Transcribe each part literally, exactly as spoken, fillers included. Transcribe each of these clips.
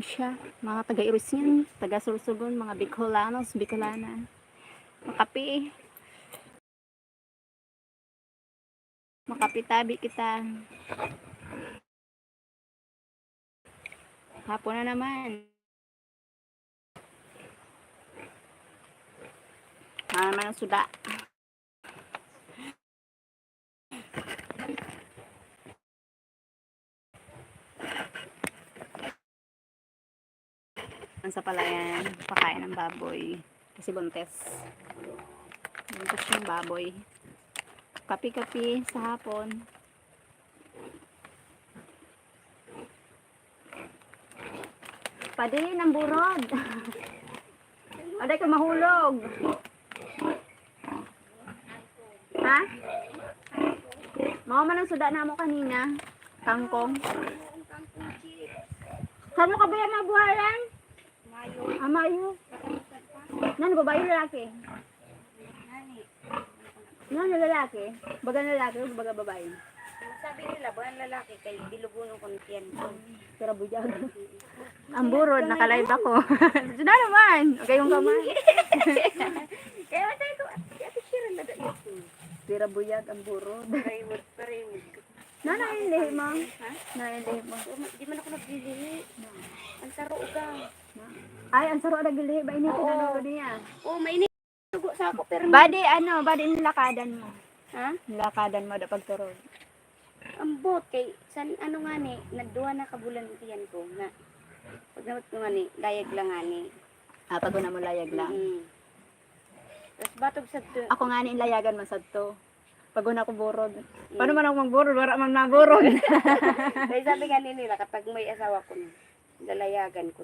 Siya, mga taga-Irusian, taga-Sorsogon, mga Bicolanos, Bicolana. Makape. Makape tabi kita. Hapon na naman. Ano naman ang suda? Ang sapalayan, pakain ng baboy. Kasi buntis. Buntis yung baboy. Kapi-kapi sa hapon. Padi ng burod. Aday ka mahulog. Ha? Mao man ang suda namo kanina. Kangkong. Kano ka ba yung mabuhayan? Mayo. Ah, mayo. Nano, babae, lalaki? Nano, lalaki? Baga lalaki o baga babae? Sabi nila, baga lalaki, kay bilugunon ko ng tiyan ko. Pero buyag. Ang burod, naka-live ako. Diyan na naman. Okay, yung kamay. Kaya matay ko, Ate Cheryl, na dali ko. Pira buyag ang burod. Pareho, pareho. Na, na yung lihi mo. Ha? Na yung lihi mo. Di man ako naglilihi. Ang saro ka. Ay, ang saro naglilihi. Ba ini? Oo. Tinanong ko niya. Oo, mainit. Tugo sa ako, pero badi, ano, badi nilakadan mo. Ha? Nilakadan mo da pagturog. Ambot kay san ano nga ni, nagduha na ka bulan tiyan ko nga. Pag nawat ko nga ni, layag lang nga ni. Ah, pag una mo layag lang. Mm. Tapos batog sa to. Ako nga ni, layagan man sa to. Pag una ko burod. Mm. Paano man ako magburod? Wala man naburod. Kaya sabi nga ni nila, kapag may asawa ko, lalayagan ko.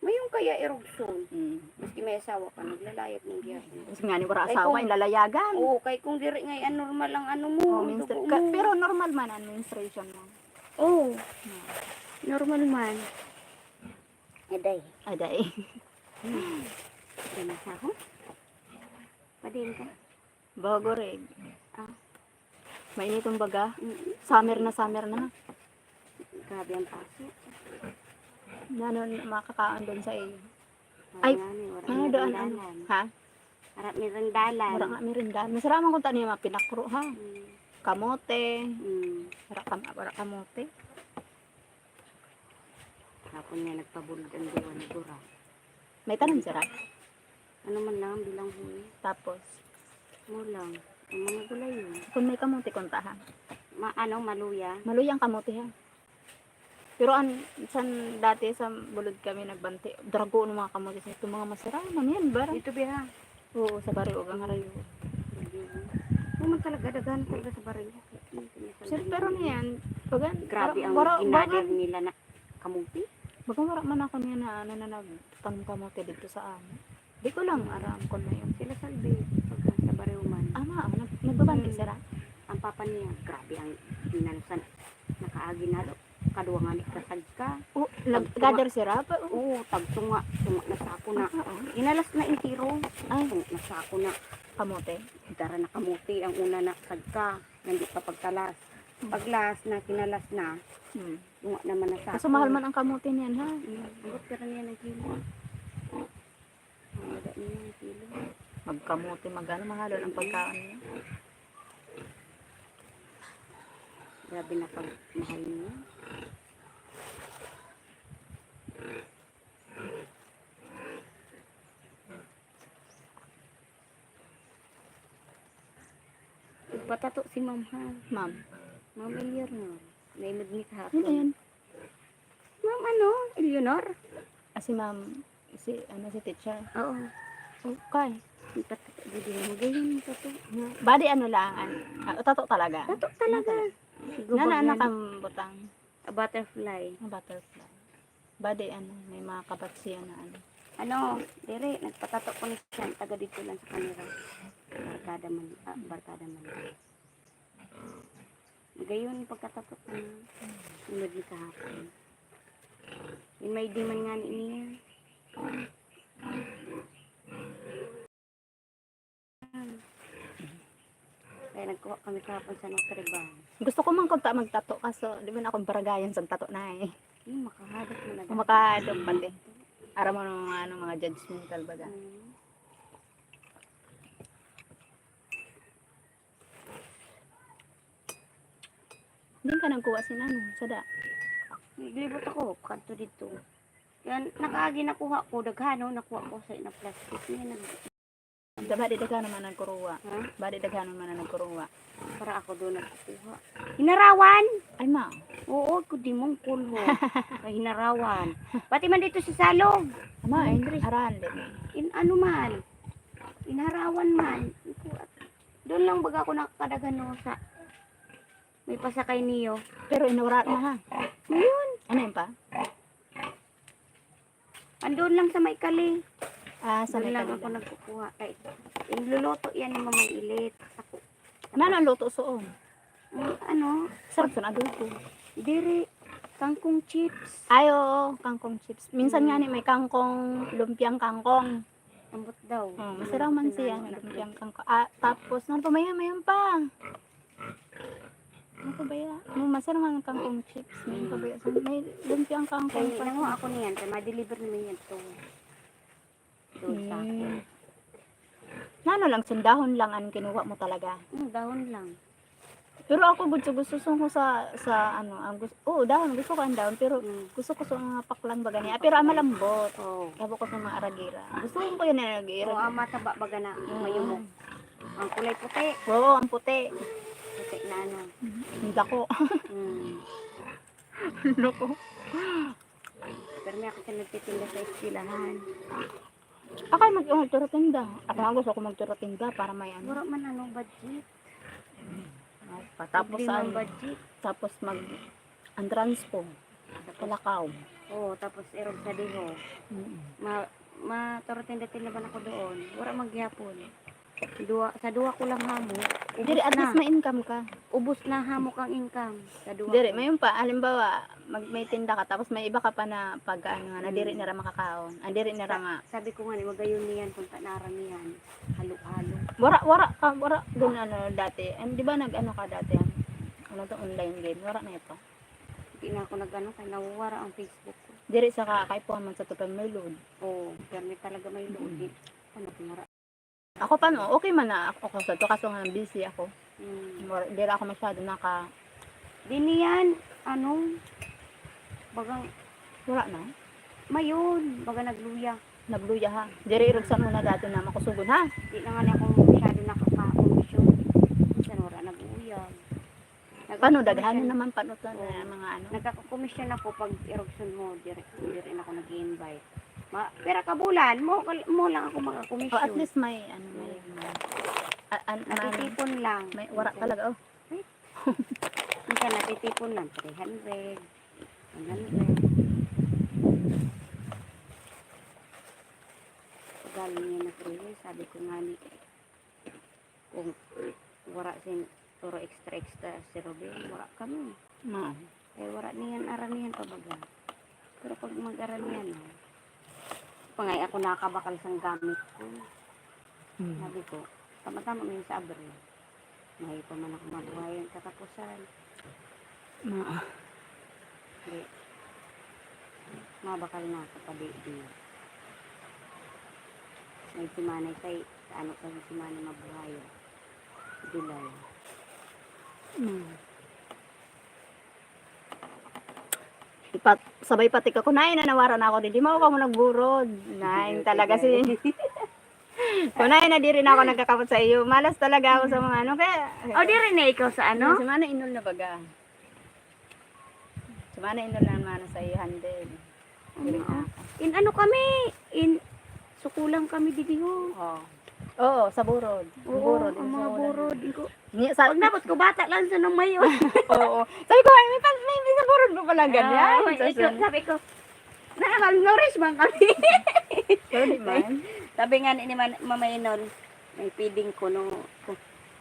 Mayon kaya irugson. Mm. Maski may asawa ka, naglalayag ng gihapon. Kasi nga ni wala asawa, kung lalayagan. Oo, kay kung diri nga, yan normal ang ano mo, oh, ang minsan, dugo mo. Pero normal man ang menstruation mo. Oo. Hmm. Normal man. Aday. Aday. Yan ang sahon. Padin ka. Bago rin. Ah. Mainit ang baga. Mm. Summer na, summer na. Grabe ang paso. Nano makakaon doon sa iyo? Ay, nga ni, wala ano doon, ano? Ha? Harap ni rin dalan. Wala nga ni rin dalan. Masaraman kung tani mga pinakro, ha? Mm. Kamote. Mm. Wala kam-, wala kamote. Hapon nga nagpabulod ang duwa ni Gora. May tanom sira? Ano man lang ang bilang huni. Tapos? Mo lang. Ang mga gulay yun. Kung may kamote, kuntahan. Ma-, ano, maluya? Maluya ang kamote, ha? Pero an, san dati sa bulod kami nagbante, drago ng mga kamote. Ito mga masira, ano yan, bara? Dito, biha. Oo, sa baryo, gang harayo. Naman talaga, daghan talaga sa baryo. Sir, pero niyan, bagan, grabe ang ginader nila na kamuti. Bagan wala man ako niya na, ano, na nagtanom kamuti dito sa amin. Di ko lang aram kung may sila salbi, pag sa baryo man. Ama, oh, nag-, nagbabante sila. Ang papa niya, grabe ang dinanusan. Nakaagi na lo. Kaduwa nga ni kasagka. Oh, nag-gather sira pa, oh. Oo, tagtunga, tunga na sa ako na. Ah, oo. Inalas na intiro. Ay. Tunga na sa ako na. Kamote? Dara na kamote, ang una na sagka. Nandi pa pagkalas. Hmm. Paglas na, kinalas na. Hmm. Tunga naman na sa ako. Kaso mahal man ang kamote niyan, ha? Hmm. Ang gutira niyan ang kilo. Ang gutira niyan ang kilo. Magkamote, magano, mahalon ang pagkaon niya. Grabe na pagmahal niya. Patato si Ma'am, ha? Ma'am. Ma'am Eleanor. Naimod ni kahapon. Ano yan? Ma'am, ano? Eleanor? Ah, si Ma'am, si, ano, si teacher? Oo. Okay. Ang tato, di, di mo ganyan, tato. Badi, ano lang, an-, ah, tato talaga. Tato talaga. Ano talaga? Nana, ano kang butang? A butterfly. A butterfly. Badi, ano, may mga kabat siya na, ano. Ano, diri, nagpatato ko ni siya, taga dito lang sa kanila. Barkada man, ah, barkada man. Gayon, pagkatato ko na, sunod ni kahapon. Yung may di man nga ni niya. Kaya nagkuha kami kahapon sa Notre Dame. Gusto ko man kung ta-, magtato, kaso di man ako baragayan sa tato na eh. Makahadok man na. Makahadok pati. Aram mo no mga, ano, mga judgmental baga. Mm. Diin ka nagkuha sin ano, sada? Naglibot ako, kadto didto. Yan, nakaagi nakuha ko, daghan, no, nakuha ko sa ina plastic. Yan, nag- Da, badi daghan man nagkuruwa. Ha? Badi daghan man nagkuruwa. Para ako doon nagkukuha. Inarawan! Ay, ma. Oo, ko di mong kulho. Ay, inarawan. Pati man didto sa salog. Ama, English. Aran, di. In ano man. Inarawan man. Doon lang baga ako nakakadaghan, no, sa may pasakay niyo. Pero inura na, ha? Ngayon. Ano yun pa? Andun lang sa may kali. Ah, sa may kali lang. Doon lang ako nagkukuha. Kay, inluluto yan ni Mamay Ilit. Ako. Nano ang luto soon? Mm, ano? Sarap soon, adobo. Diri, kangkong chips. Ay, oo, kangkong chips. Minsan nga ni may kangkong, lumpiang kangkong. Ambot daw. Oh, masarap man siya, lumpiang kangkong. Ah, tapos, ano pa, mayan, mayan pa. Ano pa baya? May masarap man kangkong chips. May pa baya? May lumpiang kangkong pa. Ay, nanguha ako niyan. Kaya ma-deliver naman yan to. Doon sa akin. Nano lang, sundahon lang ang kinuha mo talaga? Mm, dahon lang. Pero ako, gusto, gusto ko sa, sa ano, ang gusto, oo, dahon, gusto ko ang dahon, pero gusto ko sa mga paklang baga niya. Pero ang malambot. Oo. Yabo ko sa mga aragira. Gusto ko yan aragira. Oo, ang mataba baga na mayumok. Ang kulay puti. Oo, ang puti. Puti na ano. Ang dako. Mm. Loko. Pero may ako siya nagtitinda sa eskwelahan. Akay mag-, magturo tinda. Ako nga gusto ko magturo tinda para may ano. Wala man ano budget. Tapos problema ang budget. Tapos mag, ang transpo. Kalakaw. Oo, tapos irog sa diho. Mm. Ma-, maturo tinda-tinda ba na ko doon? Wala magyapon. Duwa, sa duwa ko lang hamo. Diri, at least may income ka. Ubos na hamo kang income. Sa duwa. Diri, mayon pa, halimbawa, mag-, may tinda ka, tapos may iba ka pa na pag, ano, nga, na diri nira makakaon. Ah, diri nira nga. Sabi ko nga ni, magayon niyan, kung tanara niyan, halo-halo. Wara, wara ka, wara dun, ano, dati. Di ba nag-ano ka dati, ano? Ano to, online game? Wara na ito. Di na ako nag-ano, kay nawawara ang Facebook ko. Diri sa ka, kay po man sa to pa may load. Oo, pero may talaga may load. Ano, pinara- Ako pa, no, okay man na ako sa to, kaso nga busy ako. Mm. Diri ako masyado naka- Di niyan, ano, bagang wala na? Mayon, baga nagluya. Nagluya, ha? Diri irog sa una dati na makusugon, ha? Di na nga niya ako masyado nakakaon, so, sa nora nag-uyag. Pano, daghan naman pano to na mga ano. Nagkakakomisyon ako pag irog sunod, diri, diri na ako nag-invite. Ma-, pira ka bulan, mo, mo lang ako makakomisyon. Oh, at least may, ano, may, may, a-, an-, natitipon lang. May, wara talaga, oh. Minsan natitipon lang, three hundred, one hundred. Galing niya na three hundred, sabi ko nga ni, kung wara sin turo extra, extra si Ruben, wara kami. Oo. Kay wara niyan, ara niyan pa baga. Pero pag mag-ara niyan, no? Pangay ako nakabakal sang gamit ko. Hmm. Sabi ko, tama-tama man sa Abril. May pa man ako mabuhay ang katapusan. Oo. Di. Mabakal na ako pa di, di. May simanay kay, sa ano kay simanay mabuhay. July. Hmm. Ipat-, sabay pati ka, kunain na nawara na ako, di, di mo ako nagburod. Nain talaga si Kunay na diri na ako nagkakapot sa iyo. Malas talaga ako sa mga ano. Kaya, oh, diri na ikaw sa ano? Si Mana Inol na baga. Si Mana Inol na mana sa iyo, handle. Diri na ako. In ano kami? In sukulang kami didiho. Oh. Oo, sa burod. Oo, burod, ang mga burod. Pag nabot ko, bata lang sa nung mayon. Oo. Sabi ko, "Ay, may pa-, may, may sa burod mo pala ganyan." Ah, may ito, sabi ko, "Na, malnourished man kami." Pero di man. Sabi nga ni man, Mama Inol, may feeding ko, no.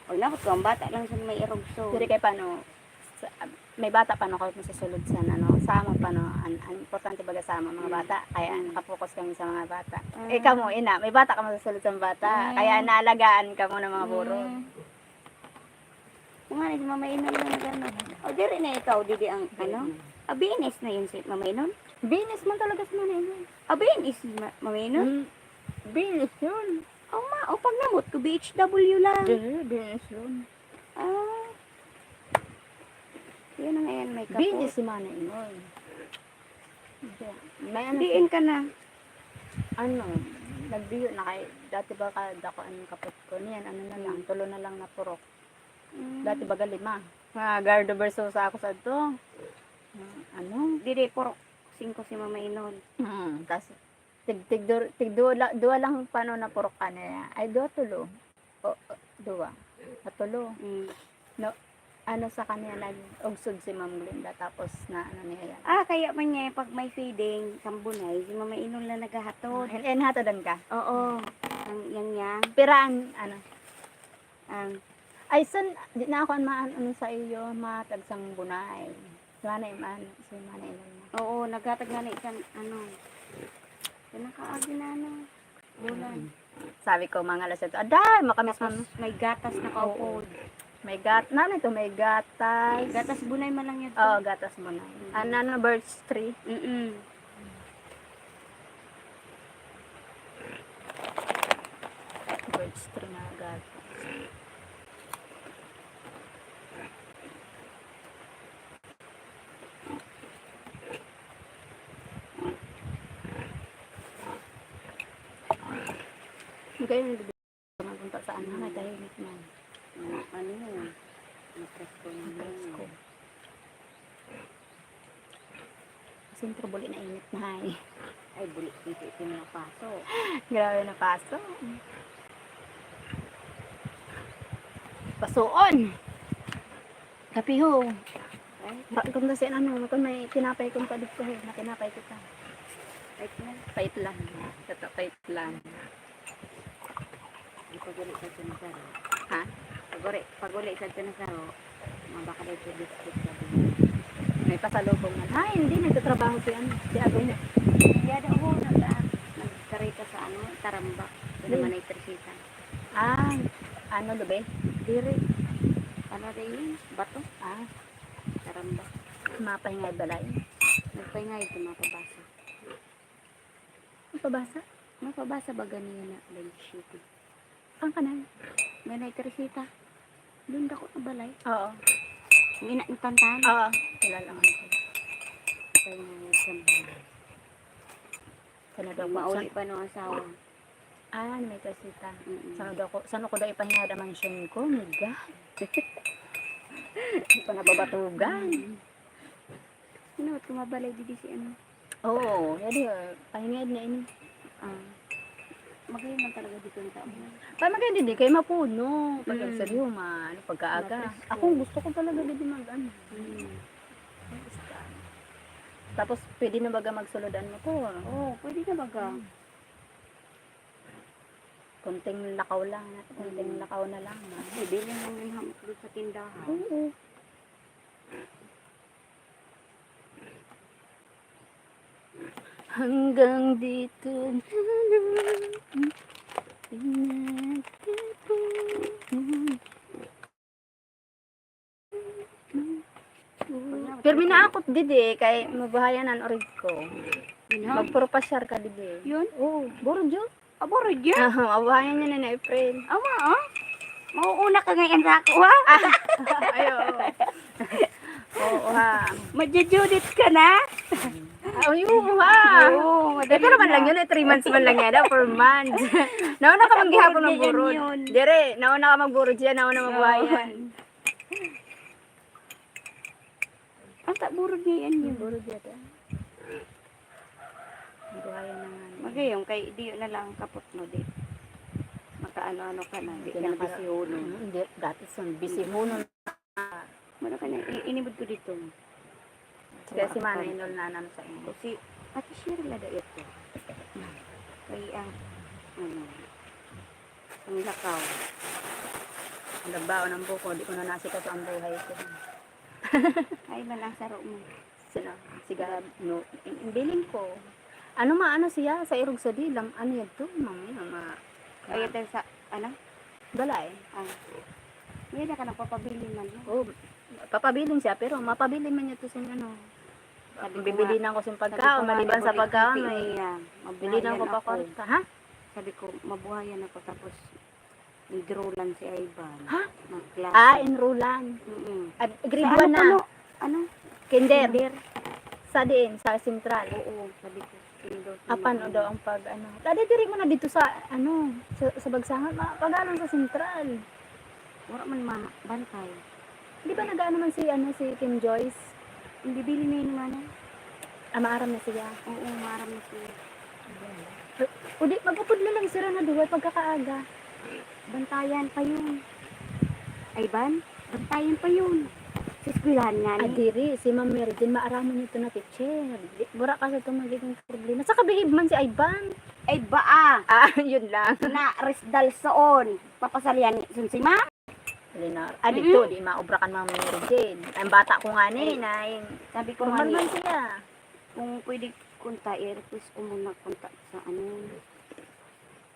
Pag nabot ko, ang bata lang sa may irugso. Diri kay paano, sa, may bata pa no, kahit sa sulod sa, ano, sa amo pa no, an, an importante baga sa amo, mga bata, kaya nakapokus kami sa mga bata. Eh, kamo, ina, may bata kamo sa sulod sa mga bata, kaya naalagaan kamo ng mga burod. Mga ni, Mama Inol na gano'n. O, diri na ikaw, didi ang, ano? Ah, B N S na yun si Mama Inol? B N S man talaga si Mama Inol. Ah, B N S si Ma-, Mama Inol? Hmm. B N S yun. O, ma, o, pag namut ko, B H W lang. Dili, B N S yun. Ah. Yun ang ayan, may B N S kapot. Si Mama Inol. Diyan. May ano Diin si ka na. Ano, nagbiyo na kay, dati ba ka, dako ang kapot ko. Niyan, ano na lang, Hmm. tulo na lang na purok. Mm. Dati baga lima. Nga Gardo Versosa ako sa to. Mm, ano? Didi, purok singko si Mama Inol. Mm, tas tig, tig, dur-, tig duwa la-, duwa lang pano na purok ka niya. Ay, duwa tulo. O, o, duwa. Katulo. Mm. No, ano sa kanya, nag-ugsod si Ma'am Glinda, tapos na ano niya yan. Ah, kaya man niya, pag may feeding, sambunay, si Mama Inol na naghahatod. Mm, eh, nahatodan ka? Oo. Ang, yang, yang. Piraan, ano? Ang Ay, san, di na ako an maan, ano sa iyo, matagsang bunay. Wala na iman, si Manay Inay na. Oo, naghatag nga na isan, ano, pinakaagi na, ano, bulan. Mm. Sabi ko, mga alas siyete, "Aday, makamis Tapos man." May gatas na kaupod. Oo. May gat-, nano ito, may gatas. Gatas bunay man lang yun. Oo, gatas bunay. Mm. An, ano, birch tree. Mm-mm. Birch tree na gatas. Magayon na dito. Magunta sa ano, may tahimik na. Ano yun? Mapresko na yun. Mapresko. Sentro, buli na init na, hay. Ay, buli, ito, ito na paso. Grabe na paso. Pasuon. Kapiho. Ay. Ra-, kung kasi ano, kung may tinapay kong padikto, eh, na tinapay kita. Pait na. Pait lang. Tata, pait lang. Di pag-uli sa tinapay. Ha? Pag-uli, pag-uli sa tinapay, mga baka daw sa biscuit sa May pasalubong man. Ay, hindi. Nagtatrabaho si ano, si Agoy. Hindi, hindi. Hindi, hindi. Oo, nag-, ah, nagkarita sa ano, taramba. Yun naman ay tresita. Ah, ano, lube? Diri. Ano rin yun? Bato? Ah. Taramba. Mapahingay balay. Nagpahingay ito, mapabasa. Mapabasa? Mapabasa ba ganina na, Lady City? Ang kanal. May na tresita. Doon dako na balay. Oo. Ang ina ni Tantan. Oo. Kilala ko. Kaya nga, nagsambahan. Sana daw Yung mauli san- pa nung asawa. Ah, may kasita. Mm-mm. Sana daw ko, sana ko daw ipahingada mansyon ko, miga. Di pa nababatugan. Mm. Ano, tumabalay didi si ano? Oo, yadi, ah, pahingad na ini. Ah. Magayon lang talaga dito ang tao. Pa magayon didi, kay mapuno. Pag Mm. sa Roma, ano, pagkaaga. Mapresko. Ako, gusto ko talaga didi mag, ano. Mm. Tapos, pwede na baga magsulod an motor? Oo, pwede na baga. Hmm. Konting lakaw lang, konting Hmm. lakaw na lang, no? Ay, bilhin lang yung hamok doon sa tindahan. Oo. Hanggang dito na lang pinagtipon. Pirmi na ako didi, kay mabuhayan an orig ko. Yun, ha? Magpropasyar ka didi. Yun? Oo, Borjo. Ah, Borjo? Aha, mabuhayan niya na na April. Ama, ah? Mauuna ka ngayon sa ako, ha? Ah, ay, oo. Oo, ha. Madjujudit ka na? Ay, oo, ha. Oo, Eh, pero man lang yun, eh, three months man lang yan, ah, four months. Nauna ka man gihapon Burod na yan magburod. Yun. Dire, nauna ka magburod siya, nauna mabuhayan. Oo. Ang ta-, burod niya yan yun. Burod yata. Buhayan na nga niya. Magayon, kay diyo na lang kapot mo, di. Makaano-ano ka na, di ka na Pinaka- bisihulon. Mm, di, dati sa bisihulon. Wala ka na, i-, inimod ko dito. Kaya si Manay Nol nanam sa inyo. Si Ate Shirley da ito. Kaya ang, ano, ang lakaw. Ang nagbaon ang buko, di ko na nasikaso ang buhay ko. Ay, man ang saro mo. Sila, siga, no, ang, ang biling ko. Ano ma, ano siya, sa irog sa dilam, ano yan to, mami, ang ma- Ay, ito sa, ano? Balay. Ah. Hindi na ka nagpapabilin man, no? Oo, papabilin siya, pero mapabilin man niya to sa ano. Sabi ko nga, bibilinan ko sin pagkaon, maliban sa pagkaon, may bibilinan ko pa kwarta, ha? Sabi ko, mabuhayan ako, tapos nag-enroll lang si Ivan. Ha? Mag-class. Ah, enrollan. Mm-mm. Grade one na? Ano? Kinder. Kinder. Sa diin? Sa Central? Oo, sabi ko, Central. Apan daw ang pag, ano. Dadi, diri mo na didto sa, ano, sa, sa Bagsangan, ma-, pag-ano sa Central. Wara man mabantay. Di ba nag-ano man si, ano, si Kim Joyce? Hindi, bili na yun, ano? Ah, maaram na siya. Oo, maaram na siya. O di, mag-upod na lang sira na duwa pagkakaaga. Bantayan pa yun. Ivan, bantayan pa yun. Sa eskwelahan nga ni. Ah, diri, si Ma'am Mary Jane, maaraman niya ito na teacher. Di, wara ka sa ito magiging problema. Sa kabihib man si Ivan. Ay, ba, ah. Ah, yun lang. Na, resdal soon. Papasalian sun si Ma'am. Lenar. Ah, dito, di maobra kan Ma'am Mary Jane. Ang bata ko nga ni, na yung sabi ko nga ni, man siya. Kung pwede kunta, i-request ko muna kunta sa ano,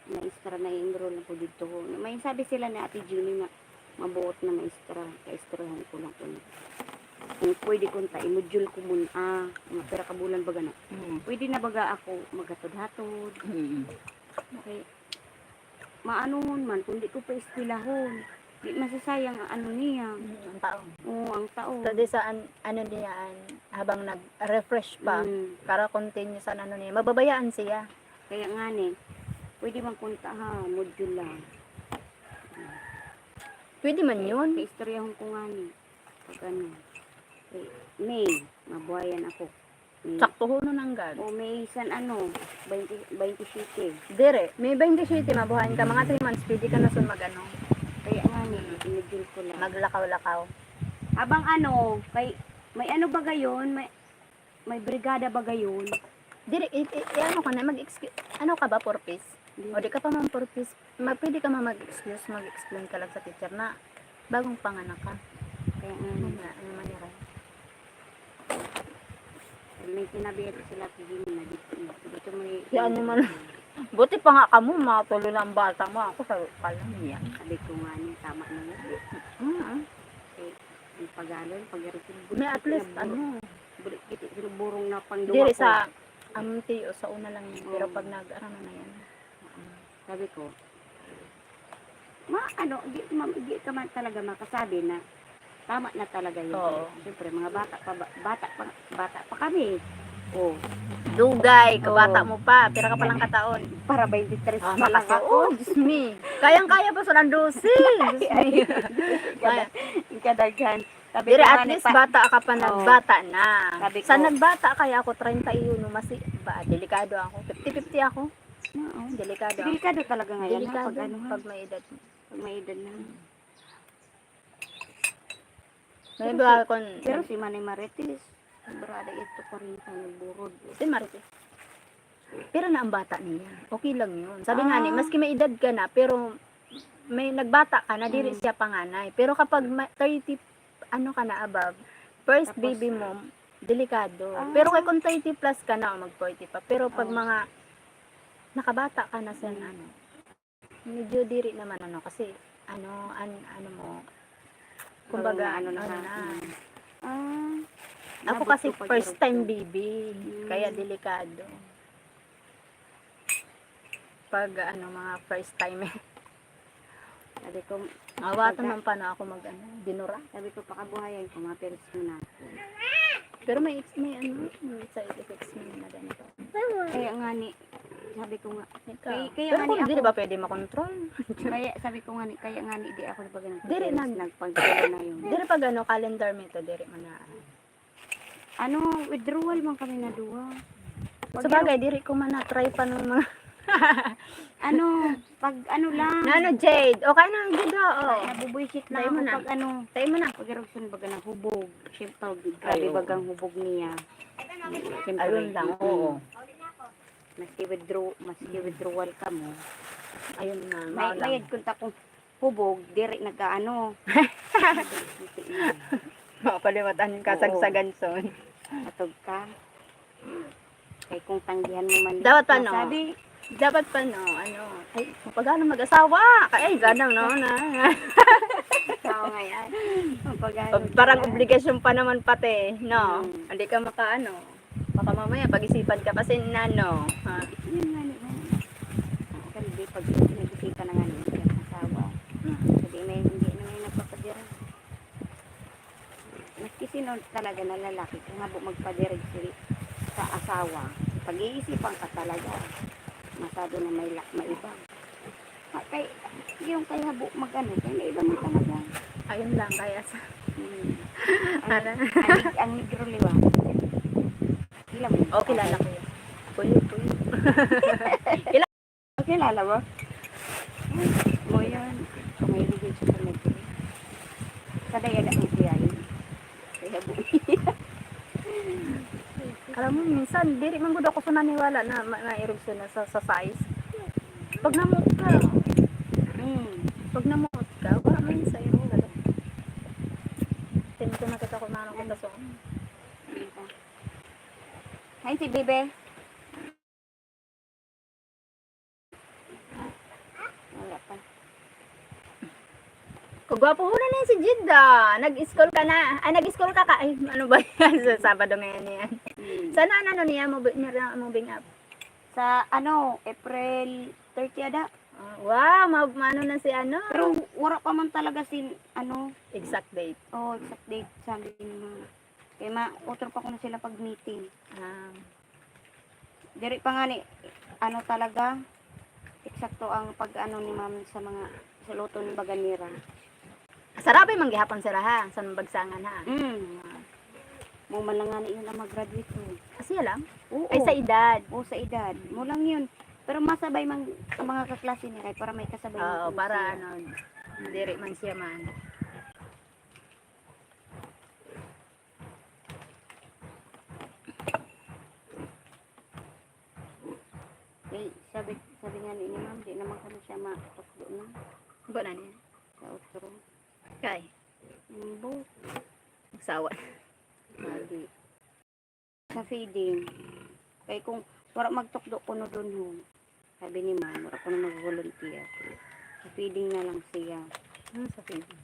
maestra na i-enroll na po dito. May sabi sila ni Ate Jeannie na mabuot na maestra, kaestrahan ko lang po. Kung pwede kunta, i-module ko muna, ah, mga pira ka bulan baga na. Mm. Pwede na baga ako maghatod-hatod. Mm. Okay. Maano man, kung di ko pa eskwelahon, di masasayang ang ano niya. Mm, ang taon. Oo, ang taon. So, di sa an-, ano niya, an-, habang nag-refresh pa, mm, para continue sa ano niya, mababayaan siya. Kaya nga ni, pwede man kunta ha, module lang. Pwede man yun. Kaistoryahon ko nga ni. Pag ano, eh, May, mabuhayan ako. May, sakto ho nun, anggad. O, May san ano, twenty, twenty-seven. Diri, May twenty-seven, mabuhayan ka, mga three months, pwede ka na sun mag-ano. Kaya nga ni, i-module ko lang. Maglakaw-lakaw. Abang ano, kay, may ano ba gayon? May, may brigada ba gayon? Diri, i, i, i-ano ka na, mag-excuse, ano ka ba, four Ps? Diri. O, di ka pa man four Ps. Ma-, pwede ka man mag-excuse, mag-explain ka lang sa teacher na bagong panganak ka. Kaya nga. Ano nga, ano man yun? May sinabi ito sila, pwede mo na dito. Dito mo i- Yan naman. Buti pa nga kamo, matuloy na ang bata mo. Ako, sa ka lang yan. Sabi ko nga niya, tama na yan. Mm. Eh, ang pag-aaral, pag-aaral, may at least, ano, bulit kita, sinuburong na pang diri duwa sa ko. Ang tiyo, sa una lang yun. Pero pag nag-, ano na yan. Sabi ko, ma-, ano, di, ma-, di ka man talaga makasabi na tama na talaga yun. Oo. Siyempre, mga bata pa, ba-, bata pa, bata pa kami. Oh. Dugay, kabata mo pa. Pira ka pa lang kataon? Para twenty-three pa lang ako. Oh, Diyos me. Kayang-kaya pa sa ng dose. Diyos me. Kadaghan. Sabi ko nga ni, at least bata ka pa, nagbata na. Sabi ko, sa nagbata kaya ako, treinta y uno, mas i-, ba, delikado ako. Fifty fifty ako. Oo. Delikado ako. Delikado talaga ngayon, ha, delikado pag ano, ha? Pag may edad. Pag may edad na. May pero iba si, kon- pero si Manay Marites, sobrada ito, kwarenta, nagburod. Si Marites. Pero na ang bata niya, okay lang yun. Sabi nga ni, maski may edad ka na, pero may nagbata ka na, diri siya panganay. Pero kapag ma-, thirty, ano ka na, above, first baby mo, delikado. Pero kay kung thirty plus ka na, o mag-forty pa. Pero pag mga nakabata ka na sa ano, medyo diri naman, ano, kasi, ano, an-, ano mo, kumbaga, ano na, ano na. Ah, ako kasi first time baby, kaya delikado. Pag, ano, mga first time, eh. Sabi ko, awatan man pa na ako mag, ano, dinura. Sabi ko, pakabuhayan ko, mga first mo na. Pero may ex-, may ano, may side effects mo na ganito. Kaya nga ni, sabi ko nga, kaya, kaya nga ni ako, pero kung di ba pwede makontrol? Kaya sabi ko nga ni, kaya nga ni di ako nagpag-, diri, nag-, nagpagdala na yun. Diri pag ano, calendar mo ito, diri man na. Ano, withdrawal man kami na duwa. Sabagay, diri ko man na-try pa nung mga ano, pag ano lang. Na ano, Jade? O, kaya na, Jade, o. Nabubuisit lang ako pag ano. Tayo mo na. Pag eruption, baga na hubog. Siyempre, grabe bagang hubog niya. Siyempre, ayun lang, oo. Maski withdraw-, maski withdrawal ka mo. Ayun na, may, mayad kunta kung hubog, diri nagkaano. Mapaliwatan yung kasagsagan, son. Atog ka. Kay kung tanggihan mo man, dapat pa, no? Sabi, dapat pa, no? Ano? Ay, pag-ano mag-asawa? Kay, ay, ganang, no? Na. Tao nga yan. Pag-ano, parang obligasyon pa naman pati, no? Hmm. Hindi ka makaano. Baka mamaya, pag-isipan ka pa sin ano, ha? Yun nga naman. Kasi di pag nagbisita na nga naman yung asawa. Hmm. Sabi, may hindi naman yung nagpapadira. Maski sino talaga na lalaki, kung habo magpadirig si, sa asawa, pag-iisipan ka talaga. Masado na may la-, may iba. Ah, kay, yung kay habo mag-ano, kay may iba mo talaga. Ayun lang, kaya sa Hmm. Ano? Ang, ang, ang negro liwa. Kilala mo? Oh, kilala ko yun. Kuya, kuya. Kilala mo? Mo yun. May bigay siya sa negro. Sa daya na ang kuya yun. Kaya bu- Alam mo, minsan, diri man gud ako sa naniwala na ma-, mairog siya na sa, sa size. Pag namuot ka, Hmm. pag namuot ka, wala man sa iro. Tingin ko nakita ko na ako sa Hi, si Bibe. Wala pa. Kagwapo mo na na si Jida. Nag-school ka na. Ay, nag-school ka ka. Ay, ano ba yan? Sa Sabado ngayon yan. Hmm. Sana ano, ano niya, mo, niya, mo bing up? Sa, ano, April thirty ada. Ah, wow, ma-, maano na si ano? Pero wala pa man talaga sin, ano. Exact date. Oh, exact date, sabi ni Mama. Kaya ma-, utro pa ko na sila pag meeting. Ah. Diri pa nga ni, ano talaga, eksakto ang pag-ano ni Ma'am sa mga sa luto ni baga nira. Sarabi man gihapon sira ha, sa bagsangan ha. Mm. Mo man lang nga ni yun ang mag-graduate ko. Ah, siya lang? Oo. Ay, sa edad. Oo, sa edad. Mo lang yun. Pero masabay man ang mga kaklase niya kay para may kasabay Oo, man para siya. Ano, diri man siya man. Eh, sabi, sabi nga ni, ni Ma'am, di naman kami siya matukdo na. Ba na niya? Sa utro. Kay? Ang buhok. Magsawa. Hindi. Sa feeding. Kay kung wala magtukdo kuno dun ho. Sabi ni Ma'am, wala kuno mag-volunteer. Sa feeding na lang siya. Ah, sa feeding.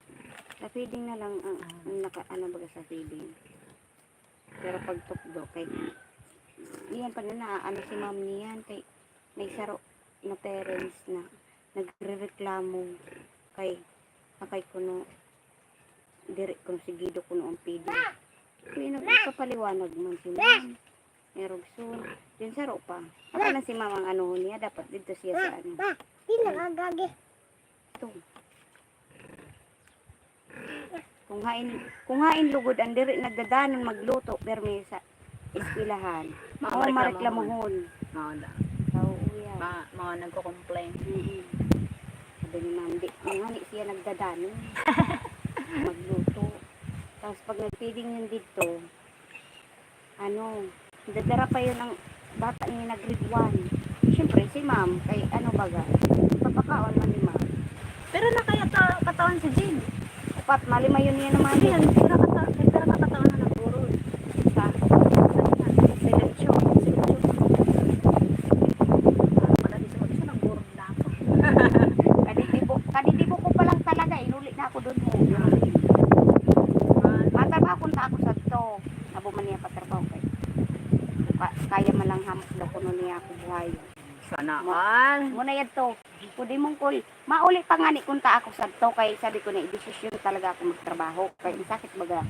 Sa feeding na lang ang, Ah. ang naka, ano baga sa feeding. Pero pag tukdo, kay, iyan pa na, ano si Ma'am niyan, kay may saro na parents na nagrereklamo kay, kay kuno, diri kuno sigido kuno ang feeding. Kaya nagpapaliwanag man si Ma'am. May rugson. Yun sa ropa. Ako lang si Ma'am ang ano niya, dapat dito siya sa ano. Di nakagagi. Ito. Kung hain, kung hain lugod ang diri nagdadanon magluto, permi sa eskwelahan. Mao Oo, mareklamohon. Mao na. Sa uya. Ma-, mao nagko-complain. Mm-mm. Sabi ni Ma'am, di, ang hani siya nagdadanon. Magluto. Tapos pag nag-feeding yun dito, ano, dadara pa yun ang bata niya na grade one. Siyempre, si Ma'am, kay ano baga, papakaon man ni Ma'am. Pero nakaya ta-, katawan si Jean. Upat, malima yun yan naman. Hindi, yan, pero kata-, pero katatawan na nagburod. Sa? Sa, sa eleksyon, sa eleksyon. Para di sa eleksyon, nagburod na ako. Kaditibo, kaditibo ko pa lang talaga, inuli na ako doon mo. Matrabaho kunta ako sa to. Abo man niya patrabaho kay. Ka-, kaya man lang hamok daw kuno niya ako buhay. Sana all. Muna yadto. Pwede mong call. Mauli pa nga ni kunta ako sa to kay sabi ko na, "Desisyon talaga ako magtrabaho." Kay ang sakit baga.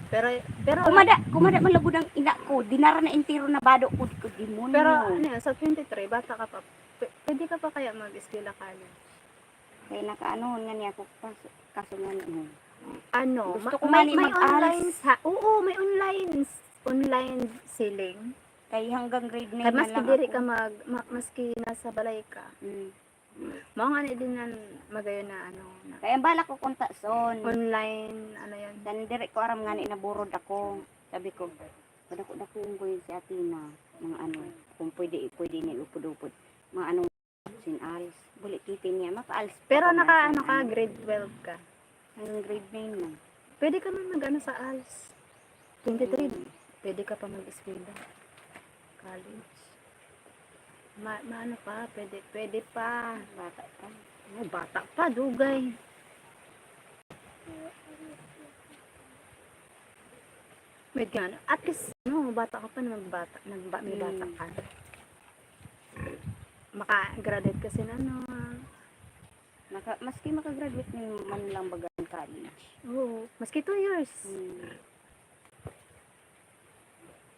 Pero, pero Kumada, kumada man lagod ang ina ko. Dinara na entero na bado ko, ko demonyo. Pero, ano yan, sa twenty-three, bata ka pa. P-, pwede ka pa kaya mag-eskwela college? Kay nakaano nga niya ako, kaso, kaso nga niya. Ano, Gusto ma-, ko may, man may mag-ALS. Online ha? Oo, may online, online selling. Kay hanggang grade nine Kay na maski lang diri ako. Ka mag, ma-, maski nasa balay ka. Mm. Mao nga ni din nan magayon na ano, na Kay ang balak ko kunta son. Online, ano yan. Dan diri ko aram nga ni naburod ako. Sabi ko, "Padako-dako ko yun si Athena." Mga ano, kung pwede, pwede ni upod-upod. Mga ano, sin ALS. Buli kiti niya, maka-ALS pa Pero ka naka, man, ano ka, ano. Grade twelve ka? Hanggang grade nine lang. Pwede ka man mag-ano sa ALS. Twenty-three, Mm. pwede ka pa mag-eskwela. College. Ma-, maano pa, pwede, pwede pa. Bata pa. Oh, bata pa, dugay. May gana. At least, no, bata ka pa na magbata, nagba-, may bata ka. Maka-graduate ka sin ano. Maka-, maski maka-graduate man lang baga college. Oo, maski two years. Hmm.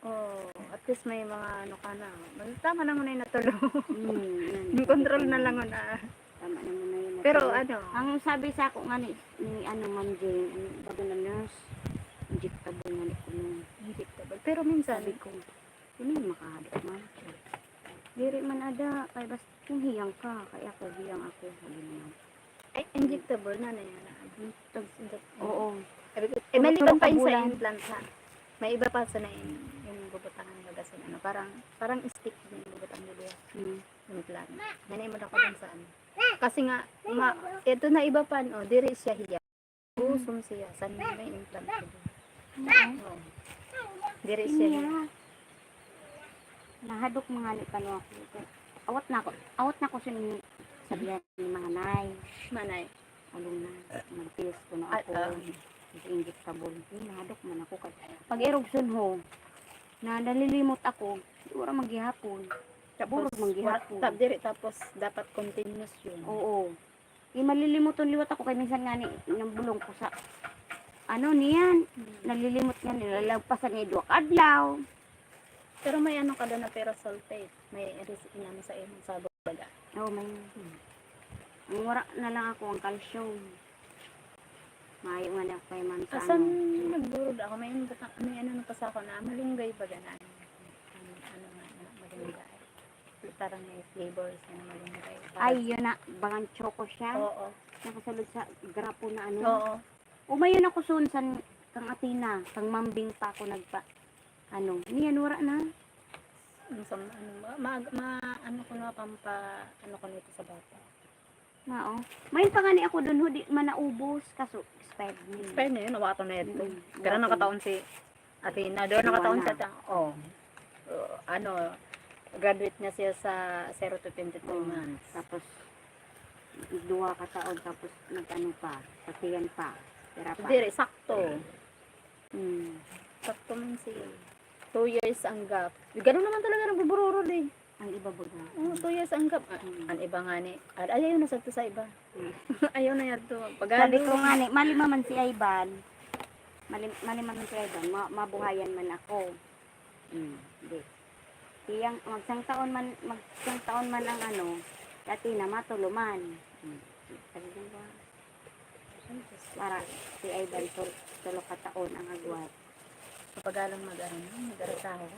Oo, at least may mga ano ka na. Tama na muna yung natulo. Hmm, yan. Yung control na lang muna. Tama na muna yun. Pero ano, ang sabi sa ako nga ni, ni ano, Ma'am Jane, ang baga na nurse, injectable nga ni kuno. Injectable. Pero minsan, sabi ko, "Ano yung makahadok, Ma'am?" Diri man ada, kay basta kung hiyang ka, kay ako, hiyang ako, sabi naman. Ay, injectable na na yan. Inject-, inject-, oo. Eh, maliban pa yun sa implant, ha? May iba pa sa na yung, yung bubutangan na gasin, ano, parang, parang stick din yung bubutang nila. Hmm. Implant. Nanay mo na ko dun sa ano. Kasi nga, ma-, ito na iba pa, no, diri siya hiya. Gusto mo siya, san may implant ko dun. Oo. Diri siya hiya. Nahadok mga ni kano ako. Awat na ako. Awat na ako sin sabihan ni manay. Manay. Aluna, nag-pills ko na ako. Kasi injectable. Ay, nahadok man ako kay pag irog sunho, na nalilimot ako, wala man gihapon. Burog man gihapon. Tapos, diri, tapos dapat continuous yun. Oo. Di malilimuton liwat ako kay minsan nga ni, nang bulong ko sa, ano niyan, nalilimot nga nila, lagpasan ni duwa ka adlaw. Pero may ano ka doon na ferrous sulfate. May ris-, inano sa imong sabog baga. Oo, may. Ang wara na lang ako ang calcium. Maayo nga na ako kay Ma'am sa ano. Asan nagburod ako? May ano, may ano na pa sa ako na malunggay baga na ano, ano, ano nga na malunggay. Parang may flavors na malunggay. Ay, yun na. Bagang choco siya. Oo. Nakasulod sa grapo na ano. Oo. Umayon ako sun san kang Athena, kang Mambing pa ako nagpa-, ano, niyan wara na. Ang sam-, ano, ma-, ma-, ma-, ano ko na, pampa-, ano ko nito sa bata. Mao. Mayon pa nga ni ako dun, ho, di man naubos, kaso expired na yun. Expired na yun, nawato na yun. Mm, pero nawato. Nakataon si Athena, doon nakataon sa ta-, oh. Uh, ano, graduate na siya sa zero to twenty-three months. Tapos, duwa ka taon, tapos nag-ano pa, sa tiyan pa, pera pa. Diri, sakto. Hmm. Sakto man siya. Two years ang gap. Ganun naman talaga nagbubururod eh. Ang iba baga. Oo, two years ang gap. Ah, ang iba nga ni, ay, ayaw na sa to sa iba. Hmm. Ayaw na yan to. Sabi ko nga ni, malima man si Ivan. Malim-, malima man si Ivan. Ma-, mabuhayan man ako. Hmm, di. Tiyang, magsang taon man, magsang taon man ang ano, dati na matulo man. Hmm. Sabi ko ba? Para si Ivan, tul-, tulo ka taon ang agwat. Kapagalan mag-ano, mag-arataho.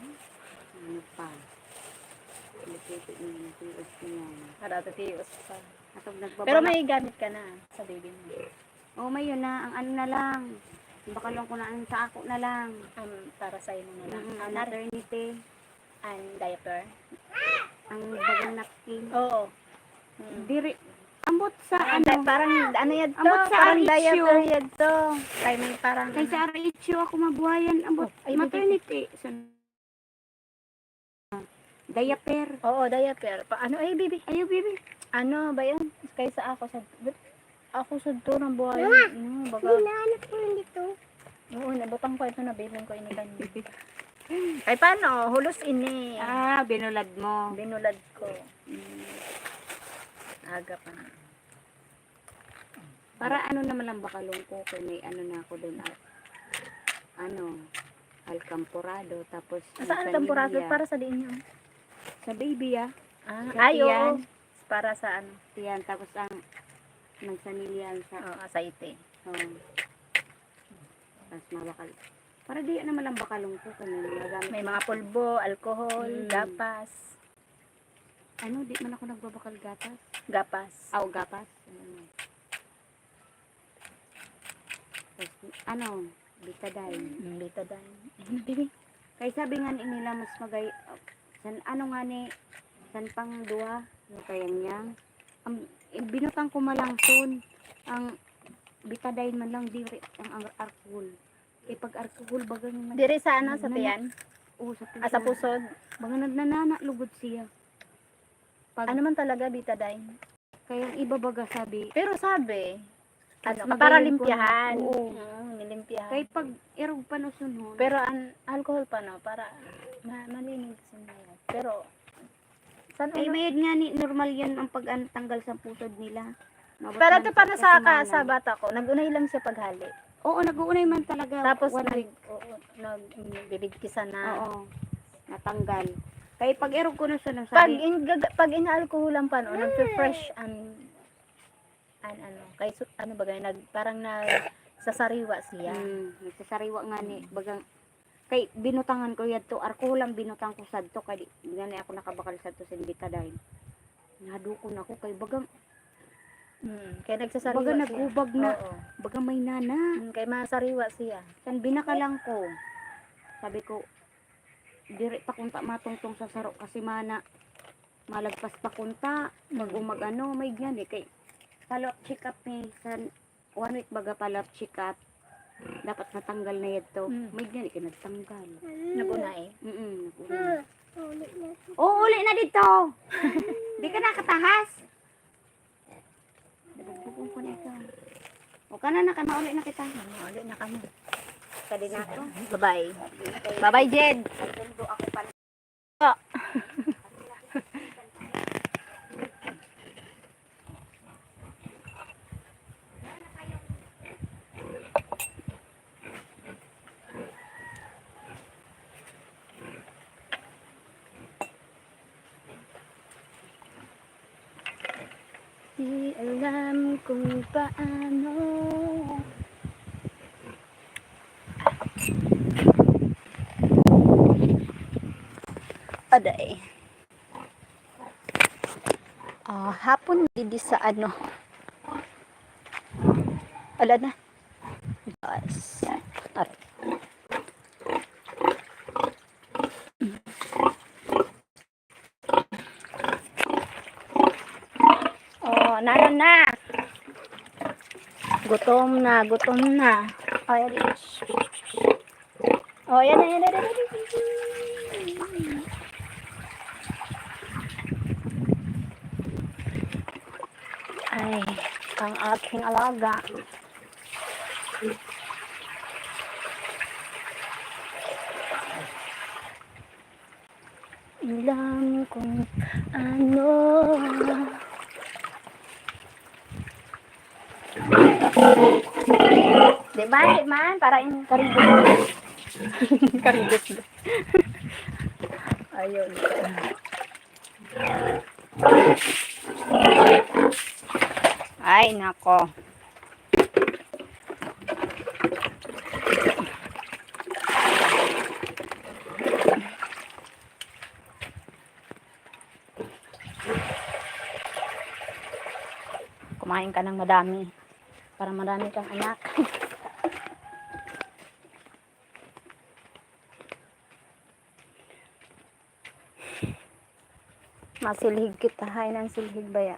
Ano pa? Nagtitiis niya, nagtitiis niya. Para titiis pa. Pero may gamit ka na sa baby mo? Oo, may yun na. Ang ano na lang. Bakalong ko na, ang sa ako na lang. Para sa imo na lang. Mm, ang maternity. Ang diaper? Ang bagang napkin. Oo. Mm. Diri, ambot sa ano, parang ano yadto? Ambot sa parang diaper yadto. Kay may parang kay sa R H U ako mabuhayan, ambot maternity. Diaper. Oo, diaper. Pa, ano, ay, baby. Ayaw, baby. Ano ba yan? Kaysa ako sa, ako sa to ng buhay. Mama, no, baga. Hinahanap ko yun dito. Oo, nabutang ko ito, nabiling ko ini kanina. Ay, paano? Hulos ini. Ah, binulad mo. Binulad ko. Mm. Aga pa na. Para ano naman lang bakalong ko, kay may ano na ako doon, ah, ano, alkamporado, tapos ang sanilya. Saan alkamporado? Para sa diin yun? Sa baby, ah. Ah, ay, oo. Para sa ano? Tiyan, tapos ang sanilya, ang sa, oo, asaite. Oo. Tapos mabakal. Para di naman lang bakalong ko, kay may mga gamit. May mga pulbo, alcohol, gapas. Ano, di man ako nagbabakal gatas. Gapas. Aw, gapas. Mm. Tas, ano, betadine. Mm, betadine. Ano, baby? Kay sabi nga ni nila, mas magay-, san, ano nga ni, san pang duwa, yung kayang yang. Ang, binutang ko malangson, ang betadine man lang, diri, ang, ang alcohol. Kay pag alcohol, baga nga diri sa ano, sa tiyan? Oo, sa tiyan. Ah, sa pusod? Baga nagnanana, lugod siya. Pag ano man talaga, betadine? Kaya ang iba baga sabi. Pero sabi, Ano, mas para magaling ko na. Limpyahan. Oo. Oo, nilimpyahan. Kay pag irog pa no sunod. Pero an alcohol pa, no, para ma-, malinis yun na yan. Pero, san Ay, ano? Mayad nga ni, normal yan ang pag-, an-, tanggal sa pusod nila. Mabot Pero man ito pa na sa sa, ka-, kasamanan. Sa bata ko, nag-unay lang siya paghali. Oo, nag-uunay man talaga. Tapos one nag-, week. Oo, nag-, bibigkisan na. Oo, natanggal. Kay pag irog ko no sunod, Pag sabi in-, gaga-, pag inaalkoholan pa, no, Mm. nagpe-fresh an, an, ano, kay su-, ano ba, nag-, parang nagsasariwa siya. Mm, nagsasariwa nga ni, Mm. bagang, kay binutangan ko yadto, alkohol ang binutang ko sadto, kay di, nga ni ako nakabakal sadto sin betadine. Nadukon ako, kay bagang, Mm, kay nagsasariwa baga siya. Naghubag na, Oo. Baga may nana. Mm, kay masariwa siya. San binakalan ko. Sabi ko, diri pa kunta matungtong sa saro kasi mana, malagpas pa kunta, pag Mm. umag ano, may gani, kay follow-up check-up ni, san one week baga follow-up check-up, dapat natanggal na yadto. Mm. May gani, kay nagtanggal. Nag-una eh. Mm-mm, nag-una. Oo, uli na dito. Di ka nakatahas? Dabagbukon ko na ito. O, kana na, kana, uli na kita. Ano, uli na kami. Kadi na ako. Bye-bye. Bye-bye, Jed. Sundo ako pa. Di alam kung paano. Aday. Ah, hapon didi sa ano. Ala na. Yes. Aray. Oh, nana na. Gutom na, gutom na. Ay, oh, yan na, yan na, yan na. Ay, ang aking alaga. Alam kung ano. Di ba, di man? Para in karibot. Karibot. Ayun. Ay, nako. Kumain ka ng madami para marami kang anak. Masilhig kita, hay nan silhig baya.